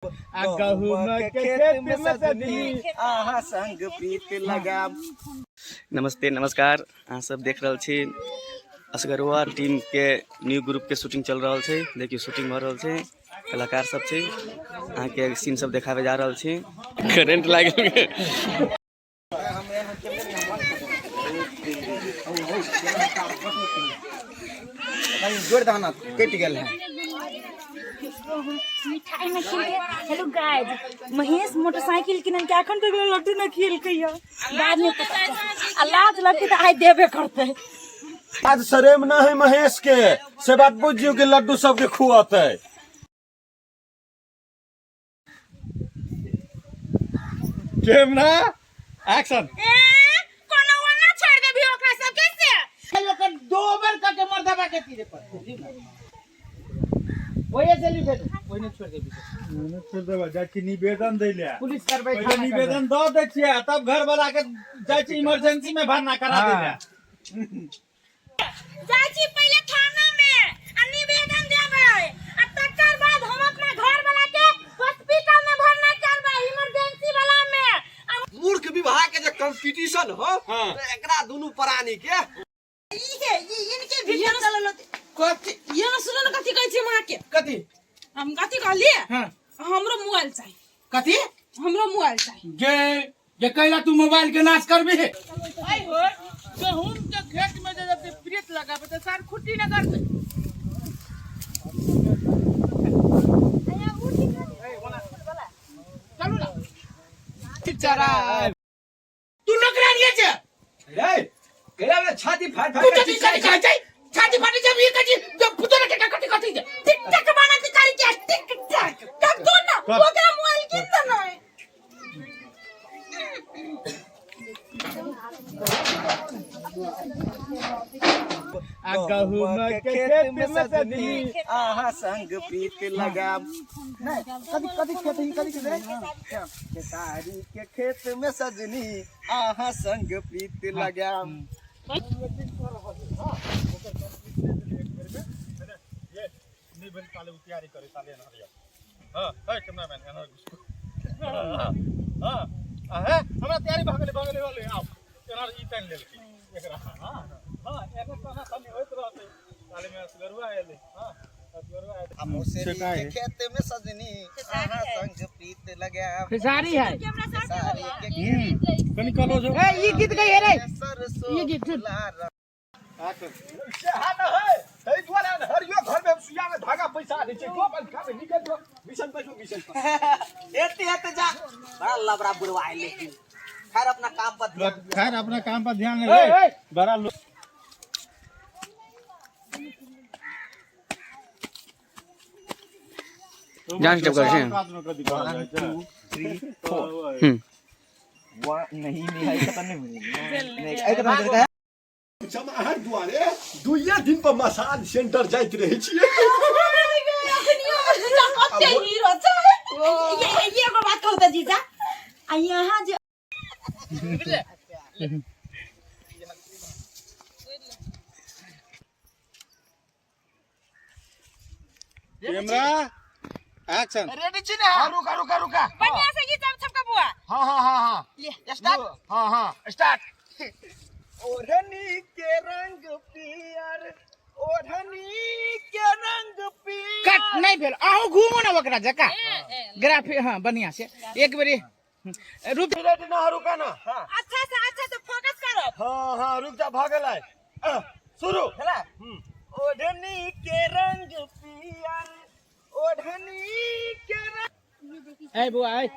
आ गहूम के खेत में सजनी अहाँ संग प्रीत लगाम। नमस्ते नमस्कार, अहाँ सब देख रहल छी असगरुआ टीम के न्यू ग्रुप के शूटिंग चल रहल छै। देखियौ शूटिंग भऽ रहल छै, कलाकार सब छै, अहाँके सीन सब देखाबे जा रहल छी। करेंट लागि गेल। जोड़ दहना कटि गेल है। मिठाई में खिल के। हेलो गाइस, महेश मोटरसाइकिल किनन के अखन तक लड्डू न खिलकै या, बाद में पता चल। आ लाज लगतै तऽ आइ देबे करतै। आज शरेम न है महेश के, से बात बुझियो कि लड्डू सबके खुआते। Camera action. ए कोनो ओना छोड़ देबी ओकरा सब कैसे। ओकर दो बेर कके मर्दबा के तीरे पर ओहे से लिखे ओहिने छोड़ देबी। छोड़ देबा, जाइ छी निवेदन दै ले। पुलिस करबै। पहिले निवेदन दऽ दै छियै, तब घर वाला के जाइ छी इमरजेंसी में भरना करा दै ले। जाइ छी पहिले थाना में आ निवेदन देबै, आ तकर बाद हम अपना घर वाला के हॉस्पिटल में भरना करबै इमरजेंसी वाला में। आ मूर्ख विवाह के जे कंपटीशन हो तो एकरा दुनू प्राणी के इहे ई इनके वीडियो चलल होते। कथी? ये ना सुनो ना, कथी कहै छी हम अहाँके? कथी? हम कथी कहलियै? हाँ। हमरो मोबाइल चाही। कथी? हमरो मोबाइल चाही। गे जे कैला तू मोबाइल के नाश करबी? आई हो गहूम के खेत में जे जते प्रीत लगाबे त सार खुट्टी न करते। चलू ना चरा, तू नौकरानी छे। रे कैला ने छाती फाड़ फाड़ तू कथी कथी कहै छै? छाती फाटी छै ई कथी जब पुतो के कथी कथी छै? टिक टक बना के करी के टिक टक तब तो ना ओकरा मोबाइल किन देना है। आ गहूम के खेत में सजनी अहाँ संग प्रीत लगाम। नहीं, कथी कथी खेत है? कथी खेत है? खेसारी के खेत में सजनी अहाँ संग प्रीत लगाम। नहीं भेल ताले उ तैयारी करे ताले एना रिया। हां है कैमरामैन एना घुसको। हां आ है हमरा तैयारी भऽ गेलै, भऽ गेलै, भऽ गेलै। आउ एना ई तानि लेलकै एकरा। हां हां, एना तना तनी होइत रहतै। ताले में असगरुआ एलै। हां, असगरुआ एलै। आ मौसरी के खेत में सजनी अहाँ संग प्रीत लगाम। खेसारी है। खेसारी के खेत कनी कहलो जो ए ई गीत गई रे। में सरसों ई गीत सुन। फुला रहा। सेहा न है, ताहि दुआरे ने हरियो घर में हम सुइया में धागा पैसा दै छै। जो अपन खाबे निकल जो, मिशन पर जो, मिशन पर। एते एते जा, बड़ा लबड़ा बुढ़वा है, लेकिन खैर अपना काम पर ध्यान। खैर अपना काम पर ध्यान दे। बड़ा लो डांस स्टेप करै छै। 1 2 3 4 हम्म। वन नहीं नहीं है, खत्म नहीं हुई नहीं, एक खत्म है। हम अहाँ दुआरे दुइये दिन पर मसाज सेंटर जाइत रहै छियै। अखनियो जीजा कते हीरो छै। ये एगो बात कहू तऽ जीजा, आ यहाँ जे कैमरा एक्शन। रेडी छी ना? हाँ, रुका रुका रुका। बढ़िया से गीत सबका बुआ। हाँ हाँ हाँ हाँ, स्टार्ट। हाँ हाँ, स्टार्ट। ओढ़नी के रंग पियर, ओढ़नी के रंग पियर। कट नहीं भेल। अहूँ घूमू ना ओकरा जका ग्राफी। हाँ, बढ़िया से एक बेरी रुक। रेडी ना, रुका ना। हाँ। अच्छा से, अच्छा से फोकस करो। हाँ हाँ, रुक जा, भागल आए। शुरू। है। ओढ़नी के रंग पियर, ओढ़नी के रंग। ए बुआ ए।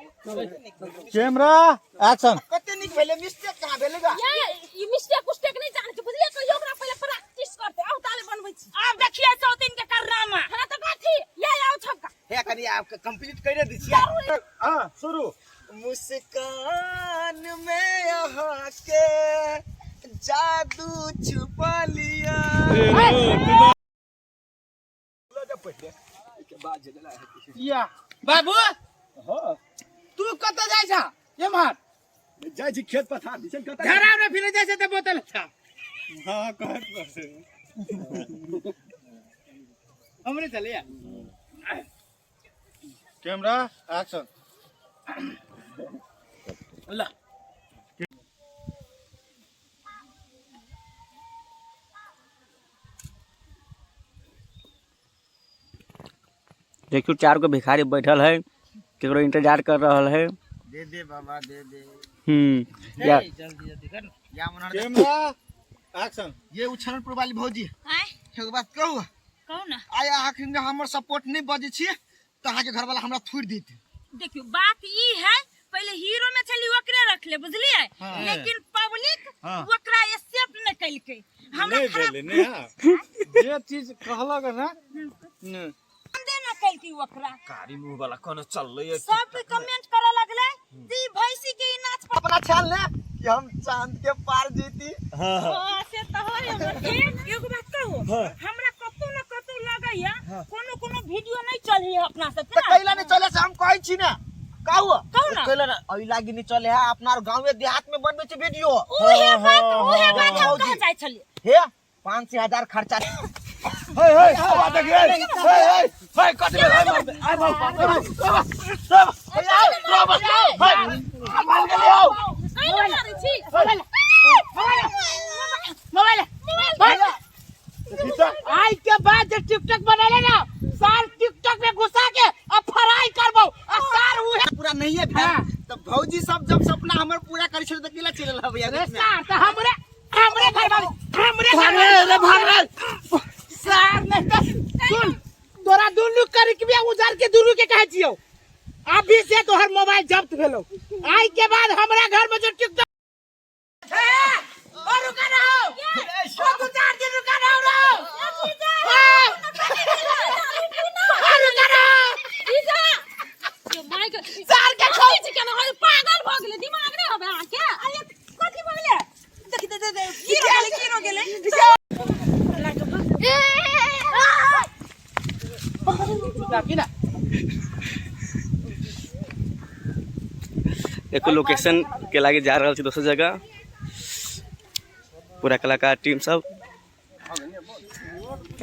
Camera action. कते नीक भेलै, मिस्टेक कहाँ भेलै गा? ये ई मिस्टेक उस्टेक नहीं जान के बुझलिए, कहियो ओकरा पहिले प्रैक्टिस करते। आउ ताले बनबै छी। आब देखिए चौतीन के करनामा। हां तऽ कथी ये आउ छक्का। हे कनी आब कंप्लीट करे दै छियै। हाँ, शुरू। मुस्कान में अहाँ के जादू छुपा लिया। या बाबू। हाँ। तू कतऽ जाइ छा एम्हर? जाइ छी खेत पथार दिसन। कतऽ झरा में फिर जाइ छै तऽ बोतल छा। हाँ, कहत पर हमरे चले। Camera action. ला। देखियो चार गो भिखारी बैठल है, केकरो इंतजार कर रहल है। दे दे बाबा दे दे। या जल्दी जल्दी कर। या मनोहर। Camera action. ये उछारणपुर वाली भौजी। आँय? एगो बात कहू? कहू ना। आइ अहाँ हमर सपोर्ट नहीं बजै छी तऽ अहाँके घरवाला हमरा थोड़ि देत। देखियो बात ई है, पहले हीरो में छली ओकरे रखले, बुझलिए? लेकिन पब्लिक ओकरा एक्सेप्ट नहीं कइलकै। हमरा नहीं खराब भेलै नेहा, जे चीज कहलक ना ने दे ना कइलकै ओकरा। कारी मुंह वाला कोनो चललै। सब कमेंट करे लगले जे ई भैंसी के ई नाच पर अपना छाल ने कि हम चांद के पार जीती। हां, से त होय हमर। एगो बात कहू, हमरा कतौ न कतौ लगैया कोनो कोनो वीडियो नहीं चली है अपना सब तऽ कैला नहीं चले से हम कहै छी ना। कहू। कहू ना। कैला ना एहि लागी नहीं चले है, अपना गांवे देहात में बनबै छै वीडियो। उहे बात, उहे बात हम कह जाइ छलियै। हे 5-6 हजार खर्चा। हे हे हवा देखिए। हे हे हे कट गेल। हे मार आइ बाबा सब हे भाग गेलै हौ। कैला मारै छी? Mobile mobile mobile. आई के बाद जे टिकटॉक बनाले ना साल टिकटॉक में घुसा के अब फ्राई करबो आ सार उहे पूरा नहीं है भेल। तो भौजी सब जब सपना हमर पूरा करै छल त केला चलल हबै। अरे सार त हमरे हमरे घर वाले हमरे घर वाले रे भाग रे सार। नहीं त सुन, तोरा दुनू कर के बिया उजार के दुनू के कहै छियौ, अभी से तोहर मोबाइल जब्त भेलो। आई के बाद हमरा घर में जो टिकटॉक और रुका रहो, ओ दू चार दिन रुका रहो रहो। और रुका रहो सार के खौ। पागल भऽ गेलै, दिमाग नहि होबे अहाँके? अरे कथी भऽ गेलै? देख दे दे, की हो गेलै, की हो गेलै? की ना देखो लोकेशन के लागे जा रहल छी दोसर जगह, पूरा कलाकार टीम सब।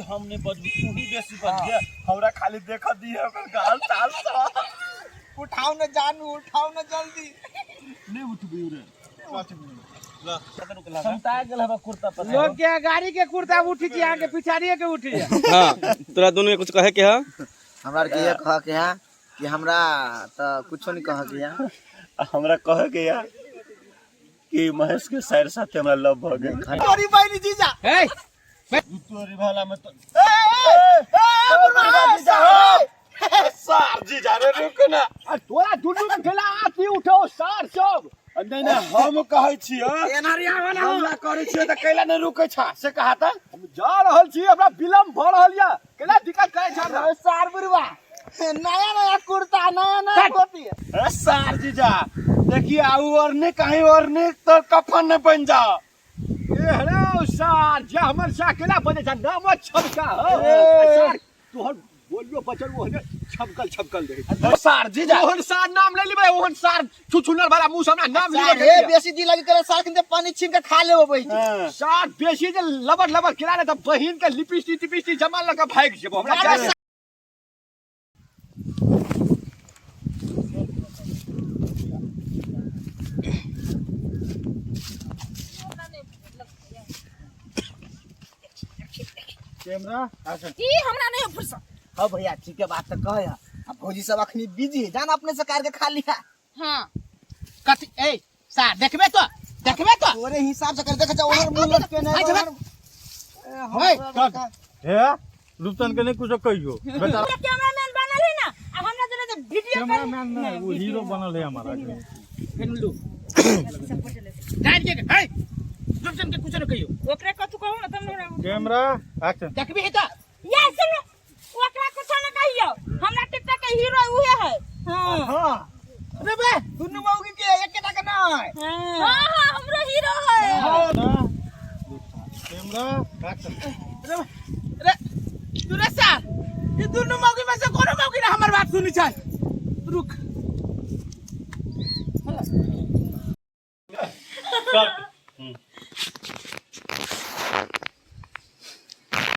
हम नहीं बजबू, तू ही बेसी बज गया। हमरा खाली देख दिए ओकर गाल ताल सब। उठाओ न जानू, उठाओ न जल्दी। नहीं उठबी रे। लोग के गाड़ी के कुर्ता उठी छी, अहाँ के पिछाड़िए के उठी। हाँ, तोरा दोनों के कुछ कहे के है? हमरा के ये कह के है कि हमरा त कुछो नहीं कह के है। हमरा कहे के है कि महेश के सर साथे हमरा लव भ गेल। तोरी बहिनी जीजा। ए तोरी भला में तो सार जीजा रे रुक ना। आ तोरा दुनू के खेला आती उठो सार सब। नहीं नहीं हम कहै छियै हमरा करै छियै त कैला नहीं रुकै छा से कहा त हम जा रहल छी, हमरा विलम्ब भ रहल या, केना दिक्कत करै छ हमरा? सार बुढ़वा नया नया कुर्ता नया नया धोती। ए सार जीजा देखिए आउ और ने कहीं और ने तो कफन ने बन जाओ। ए हरो सार जे हमर सा केना बने छ नाम छबका हो। सार तोहर बोलियो बचल ओहने छमकल छमकल रहे। सार जीजा ओहन सार नाम ले लेबै, ओहन सार छुछुनर वाला मुंह से हमरा नाम लेबै। हे बेसी दी लगी करे सार के पानी छीन के खा लेबो बैठ। सार बेसी जे लबर लबर केला ने त बहिन के लिपस्टिक टिपिस्टिक जमा लके भागि जेबो हमरा जाय। Camera action. ई हमरा नहीं फुर्सत। हाँ भैया ठीक है बात तो कहे है। अब भौजी सब अखनी बिजी है, जान अपने से कार के खा लिया। हां कथी ए सार देखबे तो देखबे तो तोरे हिसाब से कर देख जा ओहर मुंह लटके नहीं। अच्छा, ओहर- हे हे रूपचंद के नहीं कुछ कहियो बेटा। कैमरामैन बनल है ना, अब हमरा जरा जे वीडियो कैमरामैन नहीं, वो हीरो बनल है हमारा। फिर लू जान के हे रूपचंद के कुछ न कहियो। ओकरे कथु कहू ना तब हमरा। Camera action. देखबी है तो या सुन, ओकरा कुछ न कहियो, हमरा टिकटॉक के हीरो उहे है। हां हां रे बे दुनू मौगी के एकेटा के नहीं। हां हां हमरो हीरो है। Camera action. रे रे तू रे सार ई दुनू मौगी में से कोनो मौगी ना हमर बात सुनी छै। रुक।